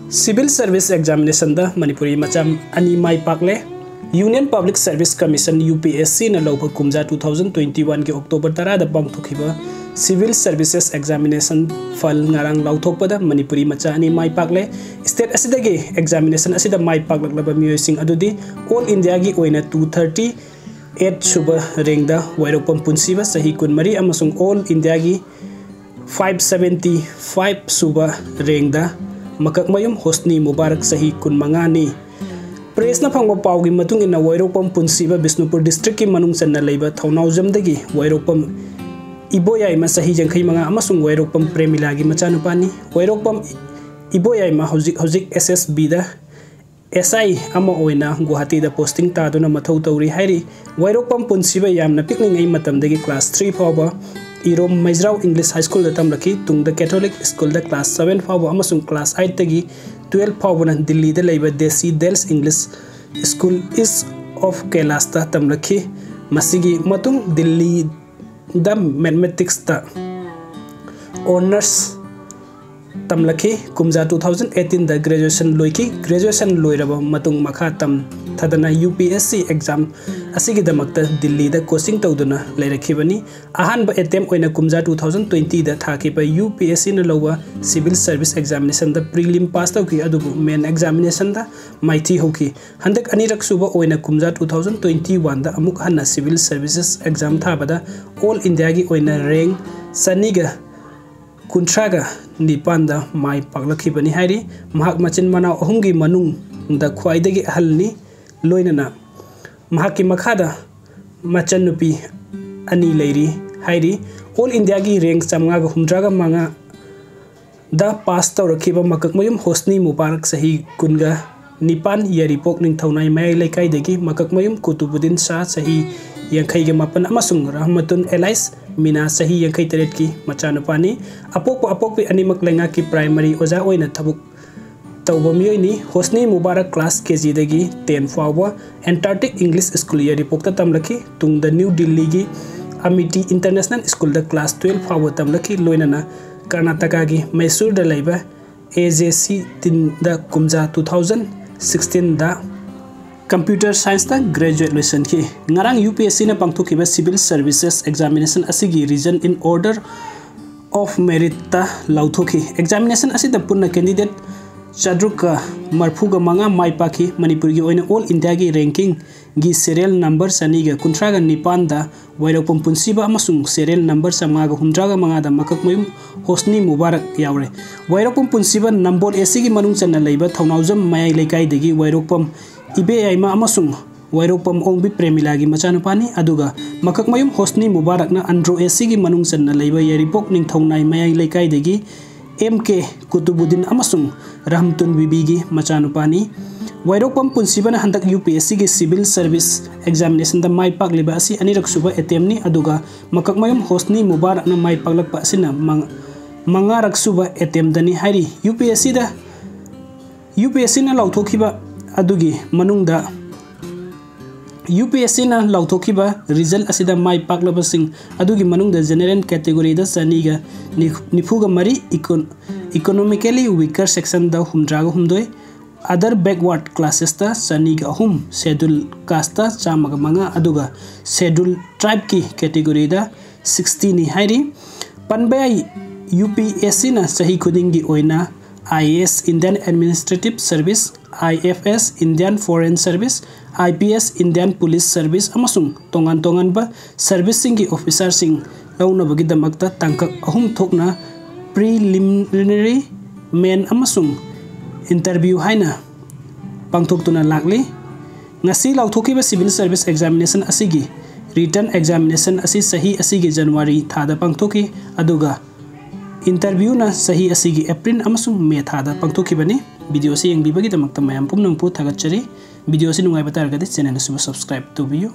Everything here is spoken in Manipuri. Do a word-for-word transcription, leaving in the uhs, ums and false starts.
Civil Service Examinationꯗ ꯃꯅꯤꯄꯨꯔꯤ ꯃꯆꯥ ꯑꯅꯤ ꯃꯥꯏ ꯄꯥꯛꯂꯦ꯫ Union Public Service Commission, UPSCꯅ ꯂꯧꯕ ꯀꯨꯝꯖꯥ two thousand twenty oneꯒꯤ October ꯇꯔꯥꯗ ꯄꯥꯡꯊꯣꯛꯈꯤꯕ Civil Services Examination ꯐꯜ ꯉꯔꯥꯡ ꯂꯥꯎꯊꯣꯛꯄꯗ ꯃꯅꯤꯄꯨꯔꯤ ꯃꯆꯥ ꯑꯅꯤ ꯃꯥꯏ ꯄꯥꯛꯂꯦ꯫ State ꯑꯁꯤꯗꯒꯤ examination ꯑꯁꯤꯗ ꯃꯥꯏ ꯄꯥꯛꯂꯛꯂꯕ ꯃꯤꯑꯣꯏꯁꯤꯡ ꯑꯗꯨꯗꯤ all Indiaꯒꯤ ꯑꯣꯏꯅ two thirty eight ꯁꯨꯕ rankꯗ ꯋꯥꯏꯔꯣꯛꯄꯝ ꯄꯨꯟꯁꯤꯕ, ꯆꯍꯤ ꯀꯨꯟꯃꯔꯤ, ꯑꯃꯁꯨꯡ all Indiaꯒꯤ five seventy five ꯁꯨꯕ rankꯗ ꯃꯀꯛꯃꯌꯨꯝ ꯍꯣꯁꯅꯤ ꯃꯨꯕꯥꯔꯛ, ꯆꯍꯤ ꯀꯨꯟꯃꯉꯥꯅꯤ꯫ Pressꯅ ꯐꯪꯕ ꯄꯥꯎꯒꯤ ꯃꯇꯨꯡ ꯏꯟꯅ, ꯋꯥꯏꯔꯣꯛꯄꯝ ꯄꯨꯟꯁꯤꯕ ꯕꯤꯁꯅꯨꯄꯨꯔ districtꯀꯤ ꯃꯅꯨꯡ ꯆꯟꯅ ꯂꯩꯕ ꯊꯧꯅꯥꯎꯖꯝꯗꯒꯤ ꯋꯥꯏꯔꯣꯛꯄꯝ ꯏꯕꯣꯌꯥꯏꯃ, ꯆꯍꯤ ꯌꯥꯡꯈꯩ ꯃꯉꯥ, ꯑꯃꯁꯨꯡ ꯋꯥꯏꯔꯣꯛꯄꯝ ꯄ꯭ꯔꯦꯃꯤꯂꯥꯒꯤ ꯃꯆꯥꯅꯨꯄꯥꯅꯤ꯫ ꯋꯥꯏꯔꯣꯛꯄꯝ ꯏꯕꯣꯌꯥꯏꯃ ꯍꯧꯖꯤꯛ ꯍꯧꯖꯤꯛ SSBꯗ SI ꯑꯃ ꯑꯣꯏꯅ ꯒꯨꯋꯥꯍꯥꯇꯤꯗ posting ꯇꯥꯗꯨꯅ ꯃꯊꯧ ꯇꯧꯔꯤ ꯍꯥꯏꯔꯤ꯫ ꯋꯥꯏꯔꯣꯛꯄꯝ ꯄꯨꯟꯁꯤꯕ ꯌꯥꯝꯅ ꯄꯤꯛꯂꯤꯉꯩ ꯃꯇꯝꯗꯒꯤ class three ꯐꯥꯎꯕ ꯏꯔꯣꯝ ꯃꯩꯖ꯭ꯔꯥꯎ English High Schoolꯗ ꯇꯝꯂꯛꯈꯤ꯫ ꯇꯨꯡꯗ Catholic Schoolꯗ class seven ꯐꯥꯎꯕ ꯑꯃꯁꯨꯡ class eightꯇꯒꯤ twelve ꯐꯥꯎꯕꯅ ꯗꯤꯜꯂꯤꯗ ꯂꯩꯕ Desi Dales English School East of Kailasꯇ ꯇꯝꯂꯛꯈꯤ꯫ ꯃꯁꯤꯒꯤ ꯃꯇꯨꯡ ꯗꯤꯜꯂꯤꯗ Mathematicsꯇ honours ꯇꯝꯂꯛꯈꯤ꯫ ꯀꯨꯝꯖꯥ two thousand eighteenꯗ graduation ꯂꯣꯏꯈꯤ꯫ Graduation ꯂꯣꯏꯔꯕ ꯃꯇꯨꯡ ꯃꯈꯥ ꯇꯝꯊꯗꯅ UPSC exam ꯑꯁꯤꯒꯤꯗꯃꯛꯇ ꯗꯤꯜꯂꯤꯗ coaching ꯇꯧꯗꯨꯅ ꯂꯩꯔꯛꯈꯤꯕꯅꯤ꯫ ꯑꯍꯥꯟꯕ attempt ꯑꯣꯏꯅ ꯀꯨꯝꯖꯥ two thousand twentyꯗ ꯊꯥꯈꯤꯕ UPSCꯅ ꯂꯧꯕ Civil Service Examinationꯗ prelim pass ꯇꯧꯈꯤ, ꯑꯗꯨꯕꯨ main examinationꯗ ꯃꯥꯏꯊꯤꯍꯧꯈꯤ꯫ ꯍꯟꯗꯛ ꯑꯅꯤꯔꯛ ꯁꯨꯕ ꯑꯣꯏꯅ ꯀꯨꯝꯖꯥ two thousand twenty oneꯗ ꯑꯃꯨꯛ ꯍꯟꯅ Civil Services exam ꯊꯥꯕꯗ all Indiaꯒꯤ ꯑꯣꯏꯅ rank ꯆꯅꯤꯒ ꯀꯨꯟꯊ꯭ꯔꯥꯒ ꯅꯤꯄꯥꯟꯗ ꯃꯥꯏ ꯄꯥꯛꯂꯛꯈꯤꯕꯅꯤ ꯍꯥꯏꯔꯤ꯫ ꯃꯍꯥꯛ ꯃꯆꯤꯟ ꯃꯅꯥꯎ ꯑꯍꯨꯝꯒꯤ ꯃꯅꯨꯡꯗ ꯈ꯭ꯋꯥꯏꯗꯒꯤ ꯑꯍꯜꯅꯤ꯫ ꯂꯣꯏꯅꯅ ꯃꯍꯥꯛꯀꯤ ꯃꯈꯥꯗ ꯃꯆꯟꯅꯨꯄꯤ ꯑꯅꯤ ꯂꯩꯔꯤ ꯍꯥꯏꯔꯤ꯫ All Indiaꯒꯤ rank ꯆꯥꯝꯃꯉꯥꯒ ꯍꯨꯝꯗ꯭ꯔꯥꯒ ꯃꯉꯥꯗ pass ꯇꯧꯔꯛꯈꯤꯕ ꯃꯀꯛꯃꯌꯨꯝ ꯍꯣꯁꯅꯤ ꯃꯨꯕꯥꯔꯛ, ꯆꯍꯤ ꯀꯨꯟꯒ ꯅꯤꯄꯥꯟ, ꯌꯥꯏꯔꯤꯄꯣꯛ ꯅꯤꯡꯊꯧꯅꯥꯏ ꯃꯌꯥꯏ ꯂꯩꯀꯥꯏꯗꯒꯤ ꯃꯀꯛꯃꯌꯨꯝ ꯀꯨꯇꯨꯕꯨꯗꯤꯟ ꯁꯥ, ꯆꯍꯤ ꯌꯥꯡꯈꯩꯒ ꯃꯥꯄꯟ, ꯑꯃꯁꯨꯡ ꯔꯍꯃꯇꯨꯟ ꯑꯦꯂꯥꯏꯁ ꯃꯤꯅꯥ, ꯆꯍꯤ ꯌꯥꯡꯈꯩ ꯇꯔꯦꯠꯀꯤ ꯃꯆꯥꯅꯨꯄꯥꯅꯤ꯫ ꯑꯄꯣꯛꯄ ꯑꯄꯣꯛꯄꯤ ꯑꯅꯤꯃꯛ ꯂꯩꯉꯥꯛꯀꯤ primary ꯑꯣꯖꯥ ꯑꯣꯏꯅ ꯊꯕꯛ ꯇꯧꯕ ꯃꯤꯑꯣꯏꯅꯤ꯫ ꯍꯣꯁꯅꯤ ꯃꯨꯕꯥꯔꯛ class KGꯗꯒꯤ ten ꯐꯥꯎꯕ Antarctic English School ꯌꯥꯏꯔꯤꯄꯣꯛꯇ ꯇꯝꯂꯛꯈꯤ꯫ ꯇꯨꯡꯗ ꯅ꯭ꯌꯨ ꯗꯤꯜꯂꯤꯒꯤ Amity International Schoolꯗ class twelve ꯐꯥꯎꯕ ꯇꯝꯂꯛꯈꯤ, ꯂꯣꯏꯅꯅ ꯀꯔꯅꯥꯇꯀꯥꯒꯤ ꯃꯩꯁꯨꯔꯗ ꯂꯩꯕ ꯑꯦ ꯖꯦ ꯁꯤ ꯇꯤꯟꯗ ꯀꯨꯝꯖꯥ ꯇꯨ ꯊꯥꯎꯖꯟ ꯁꯤꯛꯁꯇꯤꯟꯗ ꯀꯝꯄ꯭ꯌꯨꯇꯔ ꯁꯥꯏꯟꯁꯇ ꯒ꯭ꯔꯦꯖꯨꯋꯦꯠ ꯂꯣꯏꯁꯤꯟꯈꯤ꯫ ꯉꯔꯥꯡ ꯌꯨ ꯄꯤ ꯑꯦꯁ ꯁꯤꯅ ꯄꯥꯡꯊꯣꯛꯈꯤꯕ ꯁꯤꯚꯤꯜ ꯁꯔꯚꯤꯁꯦꯁ ꯑꯦꯛꯖꯥꯃꯤꯅꯦꯁꯟ ꯑꯁꯤꯒꯤ ꯔꯤꯖꯜ in order of meritꯇ ꯂꯥꯎꯊꯣꯛꯈꯤ꯫ ꯑꯦꯛꯖꯥꯃꯤꯅꯦꯁꯟ ꯑꯁꯤꯗ ꯄꯨꯟꯅ ꯀꯦꯟꯗꯤꯗꯦꯠ ꯆꯥꯇ꯭ꯔꯨꯛꯀ ꯃꯔꯐꯨꯒ ꯃꯉꯥ ꯃꯥꯏ ꯄꯥꯛꯈꯤ꯫ ꯃꯅꯤꯄꯨꯔꯒꯤ ꯑꯣꯏꯅ ꯑꯣꯜ ꯏꯟꯗꯤꯌꯥꯒꯤ ꯔꯦꯡꯀꯤꯡꯒꯤ ꯁꯦꯔꯤꯌꯦꯜ ꯅꯝꯕꯔ ꯆꯅꯤꯒ ꯀꯨꯟꯊ꯭ꯔꯥꯒ ꯅꯤꯄꯥꯟꯗ ꯋꯥꯏꯔꯣꯛꯄꯝ ꯄꯨꯟꯁꯤꯕ ꯑꯃꯁꯨꯡ ꯁꯦꯔꯤꯌꯦꯜ ꯅꯝꯕꯔ ꯆꯥꯝꯃꯉꯥꯒ ꯍꯨꯝꯗ꯭ꯔꯥꯒ ꯃꯉꯥꯗ ꯃꯀꯛꯃꯌꯨꯝ ꯍꯣꯁꯅꯤ ꯃꯨꯕꯥꯔꯛ ꯌꯥꯎꯔꯦ꯫ ꯋꯥꯏꯔꯣꯛꯄꯝ ꯄꯨꯟꯁꯤꯕ ꯅꯝꯕꯣꯜ ꯑꯦ ꯁꯤꯒꯤ ꯃꯅꯨꯡ ꯆꯟꯅ ꯂꯩꯕ ꯊꯧꯅꯥꯎꯖꯝ ꯃꯌꯥꯏ ꯂꯩꯀꯥꯏꯗꯒꯤ ꯋꯥꯏꯔꯣꯛꯄꯝ ꯏꯕꯦꯌꯥꯏꯃ ꯑꯃꯁꯨꯡ ꯋꯥꯏꯔꯣꯛꯄꯝ ꯑꯣꯡꯕꯤ ꯄ꯭ꯔꯦꯃꯤꯂꯥꯒꯤ ꯃꯆꯥꯅꯨꯄꯥꯅꯤ꯫ ꯑꯗꯨꯒ ꯃꯀꯛꯃꯌꯨꯝ ꯍꯣꯁꯅꯤ ꯃꯨꯕꯥꯔꯛꯅ ꯑꯟꯗ꯭ꯔꯣ ꯑꯦ ꯁꯤꯒꯤ ꯃꯅꯨꯡ ꯆꯟꯅ ꯂꯩꯕ ꯌꯥꯏꯔꯤꯄꯣꯛ ꯅꯤꯡꯊꯧꯅꯥꯏ ꯃꯌꯥꯏ ꯂꯩꯀꯥꯏꯗꯒꯤ ꯑꯦꯝ ꯀꯦ ꯀꯨꯇꯨꯕꯨꯗꯤꯟ ꯑꯃꯁꯨꯡ ꯔꯍꯝꯇꯨꯟ ꯕꯤꯕꯤꯒꯤ ꯃꯆꯥꯅꯨꯄꯥꯅꯤ꯫ ꯋꯥꯏꯔꯣꯛꯄꯝ ꯄꯨꯟꯁꯤꯕꯅ ꯍꯟꯗꯛ ꯌꯨ ꯄꯤ ꯑꯦꯁ ꯁꯤꯒꯤ ꯁꯤꯚꯤꯜ ꯁꯔꯚꯤꯁ ꯑꯦꯛꯖꯥꯃꯤꯅꯦꯁꯟꯗ ꯃꯥꯏ ꯄꯥꯛꯂꯤꯕ ꯑꯁꯤ ꯑꯅꯤꯔꯛ ꯁꯨꯕ ꯑꯦꯇꯦꯝꯅꯤ꯫ ꯑꯗꯨꯒ ꯃꯀꯛꯃꯌꯨꯝ ꯍꯣꯁꯅꯤ ꯃꯨꯕꯥꯔꯛꯅ ꯃꯥꯏ ꯄꯥꯛꯂꯛꯄ ꯑꯁꯤꯅ ꯃꯉꯥꯔꯛ ꯁꯨꯕ ꯑꯦꯇꯦꯝꯗꯅꯤ ꯍꯥꯏꯔꯤ꯫ ꯌꯨ ꯄꯤ ꯑꯦꯁ ꯁꯤꯗ ꯌꯨ ꯄꯤ ꯑꯦꯁ ꯁꯤꯅ ꯂꯥꯎꯊꯣꯛꯈꯤꯕ ꯑꯗꯨꯒꯤ ꯃꯅꯨꯡꯗ ꯌꯨ ꯄꯤ ꯑꯦꯁ ꯁꯤꯅ ꯂꯥꯎꯊꯣꯛꯈꯤꯕ ꯔꯤꯖꯜ ꯑꯁꯤꯗ ꯃꯥꯏ ꯄꯥꯛꯂꯕꯁꯤꯡ ꯑꯗꯨꯒꯤ ꯃꯅꯨꯡꯗ ꯖꯦꯅꯦꯔꯦꯜ ꯀꯦꯇꯦꯒꯣꯔꯤꯗ ꯆꯅꯤꯒ ꯅꯤꯐꯨꯒ ꯃꯔꯤ, ꯏꯀꯣꯅꯣꯃꯤꯀꯦꯂꯤ ꯋꯤꯀꯔ ꯁꯦꯛꯁꯟꯗ ꯍꯨꯝꯗ꯭ꯔꯥꯒ ꯍꯨꯝꯗꯣꯏ, ꯑꯗꯔ ꯕꯦꯛꯋꯥꯔꯗ ꯀ꯭ꯂꯥꯁꯦꯁꯇ ꯆꯅꯤꯒ ꯑꯍꯨꯝ, ꯁꯦꯗꯨꯜ ꯀꯥꯁꯇ ꯆꯥꯝꯃꯒ ꯃꯉꯥ, ꯑꯗꯨꯒ ꯁꯦꯗꯨꯜ ꯇ꯭ꯔꯥꯏꯕꯀꯤ ꯀꯦꯇꯦꯒꯣꯔꯤꯗ ꯁꯤꯛꯁꯇꯤꯅꯤ ꯍꯥꯏꯔꯤ꯫ ꯄꯟꯕ ꯌꯥꯏ, ꯌꯨ ꯄꯤ ꯑꯦꯁ ꯁꯤꯅ ꯆꯍꯤ ꯈꯨꯗꯤꯡꯒꯤ ꯑꯣꯏꯅ I A S, Indian Administrative Service, I F S, Indian Foreign Service, I P S, Indian Police Service, ꯑꯃꯁꯨꯡ ꯇꯣꯉꯥꯟ ꯇꯣꯉꯥꯟꯕ ꯁꯔꯚꯤꯁꯁꯤꯡꯒꯤ ꯑꯣꯐꯤꯁꯥꯔꯁꯤꯡ ꯂꯧꯅꯕꯒꯤꯗꯃꯛꯇ ꯇꯥꯡꯀꯛ ꯑꯍꯨꯝ ꯊꯣꯛꯅ ꯄ꯭ꯔꯤꯂꯤꯃꯤꯅꯔꯤ, ꯃꯦꯟ ꯑꯃꯁꯨꯡ ꯏꯟꯇꯔꯚ꯭ꯌꯨ ꯍꯥꯏꯅ ꯄꯥꯡꯊꯣꯛꯇꯨꯅ ꯂꯥꯛꯂꯤ꯫ ꯉꯁꯤ ꯂꯥꯎꯊꯣꯛꯈꯤꯕ ꯁꯤꯚꯤꯜ ꯁꯔꯚꯤꯁ ꯑꯦꯛꯖꯥꯃꯤꯅꯦꯁꯟ ꯑꯁꯤꯒꯤ ꯔꯤꯇꯟ ꯑꯦꯛꯖꯥꯃꯤꯅꯦꯁꯟ ꯑꯁꯤ ꯆꯍꯤ ꯑꯁꯤꯒꯤ ꯖꯅꯋꯥꯔꯤ ꯊꯥꯗ ꯄꯥꯡꯊꯣꯛꯈꯤ, ꯑꯗꯨꯒ ꯏꯟꯇꯔꯚ꯭ꯌꯨꯅ ꯆꯍꯤ ꯑꯁꯤꯒꯤ ꯑꯦꯄ꯭ꯔꯤꯜ ꯑꯃꯁꯨꯡ ꯃꯦ ꯊꯥꯗ ꯄꯥꯡꯊꯣꯛꯈꯤꯕꯅꯤ꯫ ꯚꯤꯗꯤꯑꯣ ꯑꯁꯤ ꯌꯦꯡꯕꯤꯕꯒꯤꯗꯃꯛꯇ ꯃꯌꯥꯝ ꯄꯨꯝꯅꯃꯛꯄꯨ ꯊꯥꯒꯠꯆꯔꯤ꯫ ꯚꯤꯗꯤꯑꯣ ꯑꯁꯤ ꯅꯨꯡꯉꯥꯏꯕ ꯇꯥꯔꯒꯗꯤ ꯆꯦꯅꯦꯜ ꯑꯁꯤꯕꯨ ꯁꯕꯁꯀ꯭ꯔꯥꯏꯕ ꯇꯧꯕꯤꯌꯨ꯫